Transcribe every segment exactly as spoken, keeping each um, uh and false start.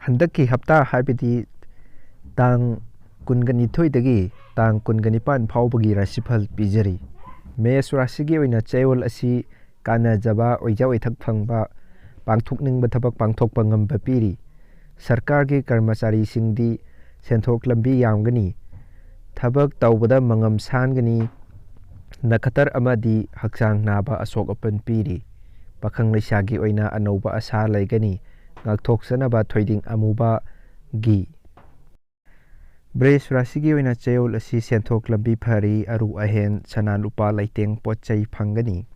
ꯍꯟꯗꯛꯀꯤ ꯍꯞꯇꯥ, ꯍꯥꯏꯕꯗꯤ ꯇꯥꯡ ꯀꯨꯟꯒ ꯅꯤꯊꯣꯏꯗꯒꯤ ꯇꯥꯡ ꯀꯨꯟꯒ ꯅꯤꯄꯥꯟ ꯐꯥꯎꯕꯒꯤ ꯔꯥꯁꯤꯐꯜ ꯄꯤꯖꯔꯤ꯫ ꯃꯦꯁ ꯔꯥꯁꯤꯒꯤ ꯑꯣꯏꯅ ꯆꯌꯣꯜ ꯑꯁꯤ ꯀꯥꯟꯅꯖꯕ, ꯑꯣꯏꯖ ꯑꯣꯏꯊꯛ ꯐꯪꯕ, ꯄꯥꯡꯊꯣꯛꯅꯤꯡꯕ ꯊꯕꯛ ꯄꯥꯡꯊꯣꯛꯄ ꯉꯝꯕ ꯄꯤꯔꯤ꯫ ꯁꯔꯀꯥꯔꯒꯤ ꯀꯔꯃꯆꯥꯔꯤꯁꯤꯡꯗꯤ ꯁꯦꯟꯊꯣꯛ ꯂꯝꯕꯤ ꯌꯥꯝꯒꯅꯤ꯫ ꯊꯕꯛ ꯇꯧꯕꯗ ꯃꯉꯝ ꯁꯥꯟꯒꯅꯤ꯫ ꯅꯈꯇꯔ ꯑꯃꯗꯤ ꯍꯛꯆꯥꯡ ꯅꯥꯕ ꯑꯁꯣꯛ ꯑꯄꯟ ꯄꯤꯔꯤ꯫ ꯄꯥꯈꯪ ꯂꯩꯁꯥꯒꯤ ꯑꯣꯏꯅ ꯑꯅꯧꯕ ꯑꯁꯥ ꯂꯩꯒꯅꯤ꯫ ꯉꯥꯛꯊꯣꯛꯆꯅꯕ ꯊꯣꯏꯗꯤꯡ ꯑꯃꯨꯕꯒꯤ꯫ ꯕ꯭ꯔꯤꯖ ꯔꯥꯁꯤꯒꯤ ꯑꯣꯏꯅ ꯆꯌꯣꯜ ꯑꯁꯤ ꯁꯦꯟꯊꯣꯛ ꯂꯝꯕꯤ ꯐꯔꯤ, ꯑꯔꯨ ꯑꯍꯦꯟ, ꯁꯅꯥ ꯂꯨꯄꯥ, ꯂꯩꯇꯦꯡ ꯄꯣꯠ ꯆꯩ ꯐꯪꯒꯅꯤ꯫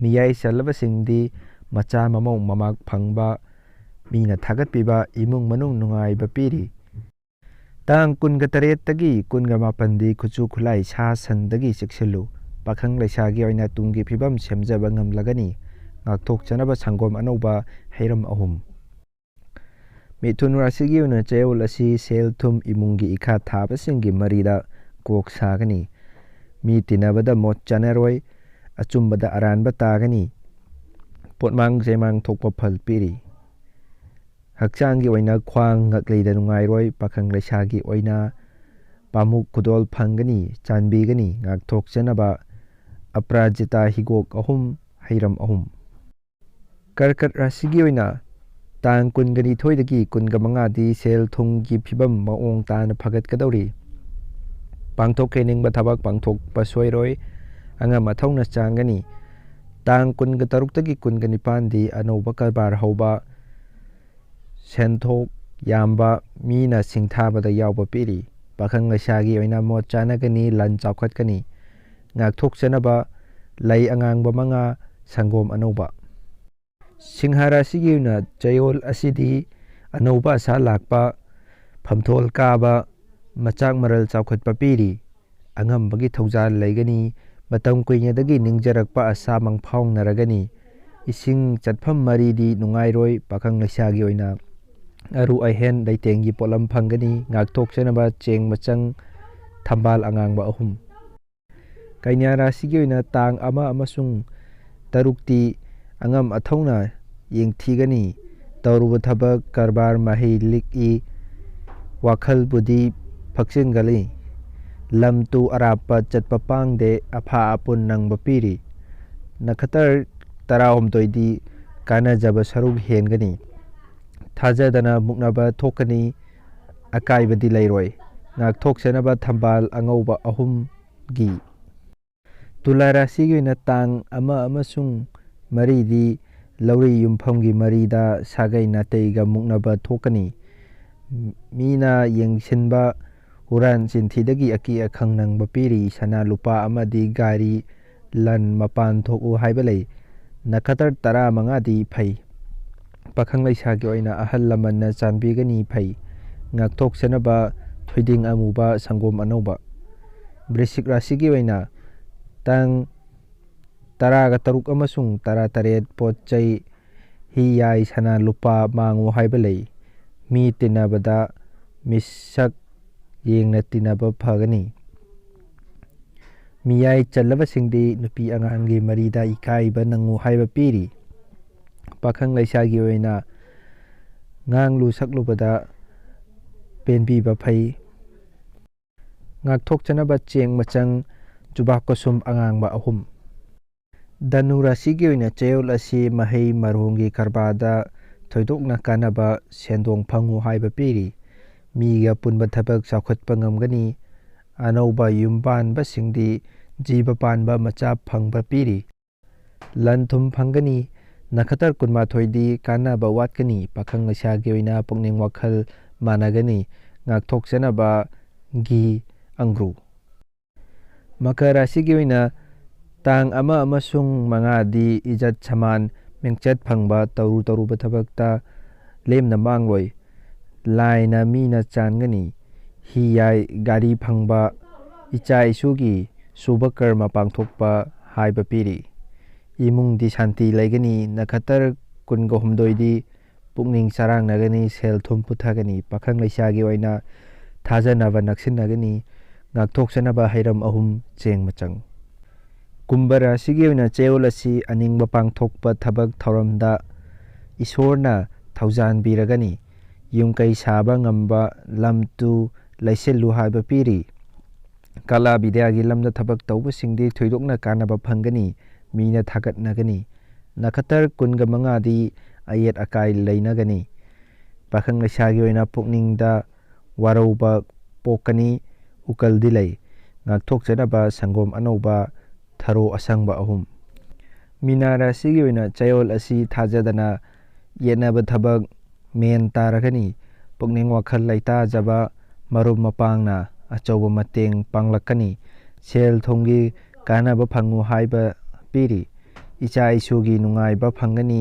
ꯃꯤꯌꯥꯏ ꯆꯜꯂꯕꯁꯤꯡꯗꯤ ꯃꯆꯥ ꯃꯃꯧ ꯃꯃꯥꯛ ꯐꯪꯕ, ꯃꯤꯅ ꯊꯥꯒꯠꯄꯤꯕ, ꯏꯃꯨꯡ ꯃꯅꯨꯡ ꯅꯨꯡꯉꯥꯏꯕ ꯄꯤꯔꯤ꯫ ꯇꯥꯡ ꯀꯨꯟꯒ ꯇꯔꯦꯠꯇꯒꯤ ꯀꯨꯟꯒ ꯃꯥꯄꯟꯗꯤ ꯈꯨꯠꯁꯨ ꯈꯨꯠꯂꯥꯏ ꯁꯥ ꯁꯟꯗꯒꯤ ꯆꯦꯛꯁꯤꯜꯂꯨ꯫ ꯄꯥꯈꯪ ꯂꯩꯁꯥꯒꯤ ꯑꯣꯏꯅ ꯇꯨꯡꯒꯤ ꯐꯤꯕꯝ ꯁꯦꯝꯖꯕ ꯉꯝꯂꯒꯅꯤ꯫ ꯉꯥꯛꯊꯣꯛꯆꯅꯕ ꯁꯪꯒꯣꯝ ꯑꯅꯧꯕ, ꯍꯩꯔꯝ ꯑꯍꯨꯝ꯫ ꯃꯤꯊꯨꯟ ꯔꯥꯁꯤꯒꯤ ꯑꯣꯏꯅ ꯆꯌꯣꯜ ꯑꯁꯤ ꯁꯦꯜ ꯊꯨꯝ, ꯏꯃꯨꯡꯒꯤ ꯏꯈꯥ ꯊꯥꯕꯁꯤꯡꯒꯤ ꯃꯔꯤꯗ ꯀꯣꯛ ꯁꯥꯒꯅꯤ꯫ ꯃꯤ ꯇꯤꯟꯅꯕꯗ ꯃꯣꯠ ꯆꯥꯅꯔꯣꯏ, ꯑꯆꯨꯝꯕꯗ ꯑꯔꯥꯟꯕ ꯇꯥꯒꯅꯤ꯫ ꯄꯣꯠꯃꯥꯡ ꯆꯩꯃꯥꯡ ꯊꯣꯛꯄ ꯐꯜ ꯄꯤꯔꯤ꯫ ꯍꯛꯆꯥꯡꯒꯤ ꯑꯣꯏꯅ ꯈ꯭ꯋꯥꯡ ꯉꯛꯂꯤꯗ ꯅꯨꯡꯉꯥꯏꯔꯣꯏ, ꯄꯥꯈꯪ ꯂꯩꯁꯥꯒꯤ ꯑꯣꯏꯅ ꯄꯥꯃꯨꯛ ꯈꯨꯗꯣꯜ ꯐꯪꯒꯅꯤ, ꯆꯥꯟꯕꯤꯒꯅꯤ꯫ ꯉꯥꯛꯊꯣꯛꯆꯅꯕ ꯑꯄ꯭ꯔꯥꯖꯤꯇꯥ ꯍꯤꯒꯣꯛ ꯑꯍꯨꯝ, ꯍꯩꯔꯝ ꯑꯍꯨꯝ꯫ ꯀꯔꯀꯠ ꯔꯥꯁꯤꯒꯤ ꯑꯣꯏꯅ ꯇꯥꯡ ꯀꯨꯟꯒ ꯅꯤꯊꯣꯏꯗꯒꯤ ꯀꯨꯟꯒ ꯃꯉꯥꯗꯤ ꯁꯦꯜ ꯊꯨꯝꯒꯤ ꯐꯤꯕꯝ ꯃꯑꯣꯡ ꯇꯥꯅ ꯐꯒꯠꯀꯗꯧꯔꯤ꯫ ꯄꯥꯡꯊꯣꯛꯍꯟꯅꯤꯡꯕ ꯊꯕꯛ ꯄꯥꯡꯊꯣꯛꯄ ꯁꯣꯏꯔꯣꯏ, ꯑꯉꯝ ꯑꯊꯧꯅ ꯆꯥꯡꯒꯅꯤ꯫ ꯇꯥꯡ ꯀꯨꯟꯒ ꯇꯔꯨꯛꯇꯒꯤ ꯀꯨꯟꯒ ꯅꯤꯄꯥꯟꯗꯤ ꯑꯅꯧꯕ ꯀꯔꯕꯥꯔ ꯍꯧꯕ, ꯁꯦꯟꯊꯣꯛ ꯌꯥꯝꯕ, ꯃꯤꯅ ꯁꯤꯡꯊꯥꯕꯗ ꯌꯥꯎꯕ ꯄꯤꯔꯤ꯫ ꯄꯥꯈꯪ ꯂꯩꯁꯥꯒꯤ ꯑꯣꯏꯅ ꯃꯣꯠ ꯆꯥꯅꯒꯅꯤ, ꯂꯟ ꯆꯥꯎꯈꯠꯀꯅꯤ꯫ ꯉꯥꯛꯊꯣꯛꯆꯅꯕ ꯂꯩ ꯑꯉꯥꯡꯕ ꯃꯉꯥ, ꯁꯪꯒꯣꯝ ꯑꯅꯧꯕ꯫ ꯁꯤꯡꯍ ꯔꯥꯁꯤꯒꯤ ꯑꯣꯏꯅ ꯆꯌꯣꯜ ꯑꯁꯤꯗꯤ ꯑꯅꯧꯕ ꯑꯁꯥ ꯂꯥꯛꯄ, ꯐꯝꯊꯣꯜ ꯀꯥꯕ, ꯃꯆꯥꯛ ꯃꯔꯜ ꯆꯥꯎꯈꯠꯄ ꯄꯤꯔꯤ꯫ ꯑꯉꯝꯕꯒꯤ ꯊꯧꯖꯥꯜ ꯂꯩꯒꯅꯤ꯫ ꯃꯇꯝ ꯀꯨꯏꯅꯗꯒꯤ ꯅꯤꯡꯖꯔꯛꯄ ꯑꯁꯥ ꯃꯪꯐꯥꯎꯅꯔꯒꯅꯤ꯫ ꯏꯁꯤꯡ ꯆꯠꯐꯝ ꯃꯔꯤꯗꯤ ꯅꯨꯡꯉꯥꯏꯔꯣꯏ꯫ ꯄꯥꯈꯪ ꯂꯩꯁꯥꯒꯤ ꯑꯣꯏꯅ ꯑꯔꯨ ꯑꯍꯦꯟ ꯂꯩꯇꯦꯡꯒꯤ ꯄꯣꯠꯂꯝ ꯐꯪꯒꯅꯤ꯫ ꯉꯥꯛꯊꯣꯛꯆꯅꯕ ꯆꯦꯡ ꯃꯆꯪ, ꯊꯝꯕꯥꯜ ꯑꯉꯥꯡꯕ ꯑꯍꯨꯝ꯫ ꯀꯩꯅ꯭ꯌꯥ ꯔꯥꯁꯤꯒꯤ ꯑꯣꯏꯅ ꯇꯥꯡ ꯑꯃ ꯑꯃꯁꯨꯡ ꯇꯔꯨꯛꯇꯤ ꯑꯉꯝ ꯑꯊꯧꯅ ꯌꯦꯡꯊꯤꯒꯅꯤ꯫ ꯇꯧꯔꯨꯕ ꯊꯕꯛ ꯀꯔꯕꯥꯔ ꯃꯍꯩ ꯂꯤꯛꯏ, ꯋꯥꯈꯜꯕꯨꯗꯤ ꯐꯛꯆꯤꯟꯒꯜꯂꯤ꯫ ꯂꯝ ꯇꯨ ꯑꯔꯥꯞꯄ ꯆꯠꯄ ꯄꯥꯡꯗꯦ, ꯑꯐꯥ ꯑꯄꯨꯟ ꯅꯪꯕ ꯄꯤꯔꯤ꯫ ꯅꯈꯇꯔ ꯇꯔꯥꯍꯨꯝꯗꯣꯏꯗꯤ ꯀꯥꯟꯅꯖꯕ ꯁꯔꯨꯛ ꯍꯦꯟꯒꯅꯤ꯫ ꯊꯥꯖꯗꯅ ꯃꯨꯛꯅꯕ ꯊꯣꯛꯀꯅꯤ, ꯑꯀꯥꯏꯕꯗꯤ ꯂꯩꯔꯣꯏ꯫ ꯉꯥꯛꯊꯣꯛꯆꯅꯕ ꯊꯝꯕꯥꯜ ꯑꯉꯧꯕ ꯑꯍꯨꯝꯒꯤ꯫ ꯇꯨꯂꯥ ꯔꯥꯁꯤꯒꯤ ꯑꯣꯏꯅ ꯇꯥꯡ ꯑꯃ ꯑꯃꯁꯨꯡ ꯃꯔꯤꯗꯤ ꯂꯧꯔꯤ ꯌꯨꯝꯐꯝꯒꯤ ꯃꯔꯤꯗ ꯁꯥꯒꯩ ꯅꯥꯇꯩꯒ ꯃꯨꯛꯅꯕ ꯊꯣꯛꯀꯅꯤ꯫ ꯃꯤꯅ ꯌꯦꯡꯁꯤꯟꯕ, ꯍꯨꯔꯥꯟ ꯆꯤꯟꯊꯤꯗꯒꯤ ꯑꯀꯤ ꯑꯈꯪ ꯅꯪꯕ ꯄꯤꯔꯤ꯫ ꯁꯅꯥ ꯂꯨꯄꯥ ꯑꯃꯗꯤ ꯒꯥꯔꯤ ꯂꯟ ꯃꯄꯥꯟ ꯊꯣꯛꯎ ꯍꯥꯏꯕ ꯂꯩ꯫ ꯅꯈꯇꯔ ꯇꯔꯥꯃꯉꯥꯗꯤ ꯐꯩ꯫ ꯄꯥꯈꯪ ꯂꯩꯁꯥꯒꯤ ꯑꯣꯏꯅ ꯑꯍꯜ ꯂꯃꯟꯅ ꯆꯥꯟꯕꯤꯒꯅꯤ ꯐꯩ꯫ ꯉꯥꯛꯊꯣꯛꯆꯅꯕ ꯊꯣꯏꯗꯤꯡ ꯑꯃꯨꯕ, ꯁꯪꯒꯣꯝ ꯑꯅꯧꯕ꯫ ꯕ꯭ꯔꯤꯁꯤꯛ ꯔꯥꯁꯤꯒꯤ ꯑꯣꯏꯅ ꯇꯥꯡ ꯇꯔꯥꯒ ꯇꯔꯨꯛ ꯑꯃꯁꯨꯡ ꯇꯔꯥꯇꯔꯦꯠ ꯄꯣꯠ ꯆꯩ ꯍꯤ ꯌꯥꯏ ꯁꯅꯥ ꯂꯨꯄꯥ ꯃꯥꯡꯉꯨ ꯍꯥꯏꯕ ꯂꯩ꯫ ꯃꯤ ꯇꯤꯟꯅꯕꯗ ꯃꯤꯁꯛ ꯌꯦꯡꯅ ꯇꯤꯟꯅꯕ ꯐꯒꯅꯤ꯫ ꯃꯤꯌꯥꯏ ꯆꯜꯂꯕꯁꯤꯡꯗꯤ ꯅꯨꯄꯤ ꯑꯉꯥꯡꯒꯤ ꯃꯔꯤꯗ ꯏꯀꯥꯏꯕ ꯅꯪꯉꯨ ꯍꯥꯏꯕ ꯄꯤꯔꯤ꯫ ꯄꯥꯈꯪ ꯂꯩꯁꯥꯒꯤ ꯑꯣꯏꯅ ꯉꯥꯡꯂꯨ ꯁꯛꯂꯨꯕꯗ ꯄꯦꯟꯕꯤꯕ ꯐꯩ꯫ ꯉꯥꯛꯊꯣꯛꯆꯅꯕ ꯆꯦꯡ ꯃꯆꯪ ꯆꯨꯕꯥꯛ ꯀꯣꯁꯨꯝ ꯑꯉꯥꯡꯕ ꯑꯍꯨꯝ꯫ ꯙꯅꯨ ꯔꯥꯁꯤꯒꯤ ꯑꯣꯏꯅ ꯆꯌꯣꯜ ꯑꯁꯤ ꯃꯍꯩ ꯃꯔꯣꯡꯒꯤ ꯀꯔꯕꯥꯔꯗ ꯊꯣꯏꯗꯣꯛꯅ ꯀꯥꯟꯅꯕ ꯁꯦꯟꯗꯣꯡ ꯐꯪꯉꯨ ꯍꯥꯏꯕ ꯄꯤꯔꯤ꯫ ꯃꯤꯒ ꯄꯨꯟꯕ ꯊꯕꯛ ꯆꯥꯎꯈꯠꯄ ꯉꯝꯒꯅꯤ꯫ ꯑꯅꯧꯕ ꯌꯨꯝ ꯄꯥꯟꯕꯁꯤꯡꯗꯤ ꯖꯤꯕ ꯄꯥꯟꯕ ꯃꯆꯥ ꯐꯪꯕ ꯄꯤꯔꯤ꯫ ꯂꯟ ꯊꯨꯝ ꯐꯪꯒꯅꯤ꯫ ꯅꯈꯇꯔ ꯀꯨꯟꯃꯥꯊꯣꯏꯗꯤ ꯀꯥꯟꯅꯕ ꯋꯥꯠꯀꯅꯤ꯫ ꯄꯥꯈꯪ ꯂꯩꯁꯥꯒꯤ ꯑꯣꯏꯅ ꯄꯨꯛꯅꯤꯡ ꯋꯥꯈꯜ ꯃꯥꯟꯅꯒꯅꯤ꯫ ꯉꯥꯛꯊꯣꯛꯆꯅꯕ ꯘꯤ ꯑꯪꯒ꯭ꯔꯨ꯫ ꯃꯀꯔ ꯔꯥꯁꯤꯒꯤ ꯑꯣꯏꯅ ꯇꯥꯡ ꯑꯃ ꯑꯃꯁꯨꯡ ꯃꯉꯥꯗꯤ ꯏꯖꯠ ꯁꯃꯥꯟ ꯃꯤꯡꯆꯠ ꯐꯪꯕ, ꯇꯧꯔꯨ ꯇꯧꯔꯨꯕ ꯊꯕꯛꯇ ꯂꯦꯝꯅ ꯃꯥꯡꯂꯣꯏ꯫ ꯂꯥꯏꯅ ꯃꯤꯅ ꯆꯥꯟꯒꯅꯤ꯫ ꯍꯤ ꯌꯥꯏ ꯒꯥꯔꯤ ꯐꯪꯕ, ꯏꯆꯥ ꯏꯁꯨꯒꯤ ꯁꯨꯕ ꯀꯔꯃ ꯄꯥꯡꯊꯣꯛꯄ ꯍꯥꯏꯕ ꯄꯤꯔꯤ꯫ ꯏꯃꯨꯡꯗꯤ ꯁꯥꯟꯇꯤ ꯂꯩꯒꯅꯤ꯫ ꯅꯈꯇꯔ ꯀꯨꯟꯒ ꯍꯨꯝꯗꯣꯏꯗꯤ ꯄꯨꯛꯅꯤꯡ ꯆꯔꯥꯡꯅꯒꯅꯤ, ꯁꯦꯜ ꯊꯨꯝ ꯄꯨꯊꯒꯅꯤ꯫ ꯄꯥꯈꯪ ꯂꯩꯁꯥꯒꯤ ꯑꯣꯏꯅ ꯊꯥꯖꯅꯕ ꯅꯛꯁꯤꯟꯅꯒꯅꯤ꯫ ꯉꯥꯛꯊꯣꯛꯆꯅꯕ ꯍꯩꯔꯝ ꯑꯍꯨꯝ ꯆꯦꯡ ꯃꯆꯪ꯫ ꯀꯨꯝꯚ ꯔꯥꯁꯤꯒꯤ ꯑꯣꯏꯅ ꯆꯌꯣꯜ ꯑꯁꯤ ꯑꯅꯤꯡꯕ ꯄꯥꯡꯊꯣꯛꯄ ꯊꯕꯛ ꯊꯧꯔꯝꯗ ꯏꯁꯣꯔꯅ ꯊꯧꯖꯥꯟꯕꯤꯔꯒꯅꯤ꯫ ꯌꯨꯝ ꯀꯩ ꯁꯥꯕ ꯉꯝꯕ ꯂꯝ ꯇꯨ ꯂꯩꯁꯤꯜꯂꯨ ꯍꯥꯏꯕ ꯄꯤꯔꯤ꯫ ꯀꯂꯥ ꯕꯤꯗ꯭ꯌꯥꯒꯤ ꯂꯝꯗ ꯊꯕꯛ ꯇꯧꯕꯁꯤꯡꯗꯤ ꯊꯣꯏꯗꯣꯛꯅ ꯀꯥꯟꯅꯕ ꯐꯪꯒꯅꯤ꯫ ꯃꯤꯅ ꯊꯥꯒꯠꯅꯒꯅꯤ꯫ ꯅꯈꯇꯔ ꯀꯨꯟꯒ ꯃꯉꯥꯗꯤ ꯑꯌꯦꯠ ꯑꯀꯥꯏ ꯂꯩꯅꯒꯅꯤ꯫ ꯄꯥꯈꯪ ꯂꯩꯁꯥꯒꯤ ꯑꯣꯏꯅ ꯄꯨꯛꯅꯤꯡꯗ ꯋꯥꯔꯧꯕ ꯄꯣꯛꯀꯅꯤ꯫ ꯎꯀꯜꯗꯤ ꯂꯩ꯫ ꯉꯥꯛꯊꯣꯛꯆꯅꯕ ꯁꯪꯒꯣꯝ ꯑꯅꯧꯕ, ꯊꯔꯣ ꯑꯁꯪꯕ ꯑꯍꯨꯝ꯫ ꯃꯤꯅꯥ ꯔꯥꯁꯤꯒꯤ ꯑꯣꯏꯅ ꯆꯌꯣꯜ ꯑꯁꯤ ꯊꯥꯖꯗꯅ ꯌꯦꯠꯅꯕ ꯊꯕꯛ ꯃꯦꯟ ꯇꯥꯔꯒꯅꯤ꯫ ꯄꯨꯛꯅꯤꯡ ꯋꯥꯈꯜ ꯂꯩꯇꯥꯖꯕ ꯃꯔꯨꯞ ꯃꯄꯥꯡꯅ ꯑꯆꯧꯕ ꯃꯇꯦꯡ ꯄꯥꯡꯂꯛꯀꯅꯤ꯫ ꯁꯦꯜ ꯊꯨꯝꯒꯤ ꯀꯥꯟꯅꯕ ꯐꯪꯉꯨ ꯍꯥꯏꯕ ꯄꯤꯔꯤ꯫ ꯏꯆꯥ ꯏꯁꯨꯒꯤ ꯅꯨꯡꯉꯥꯏꯕ ꯐꯪꯒꯅꯤ꯫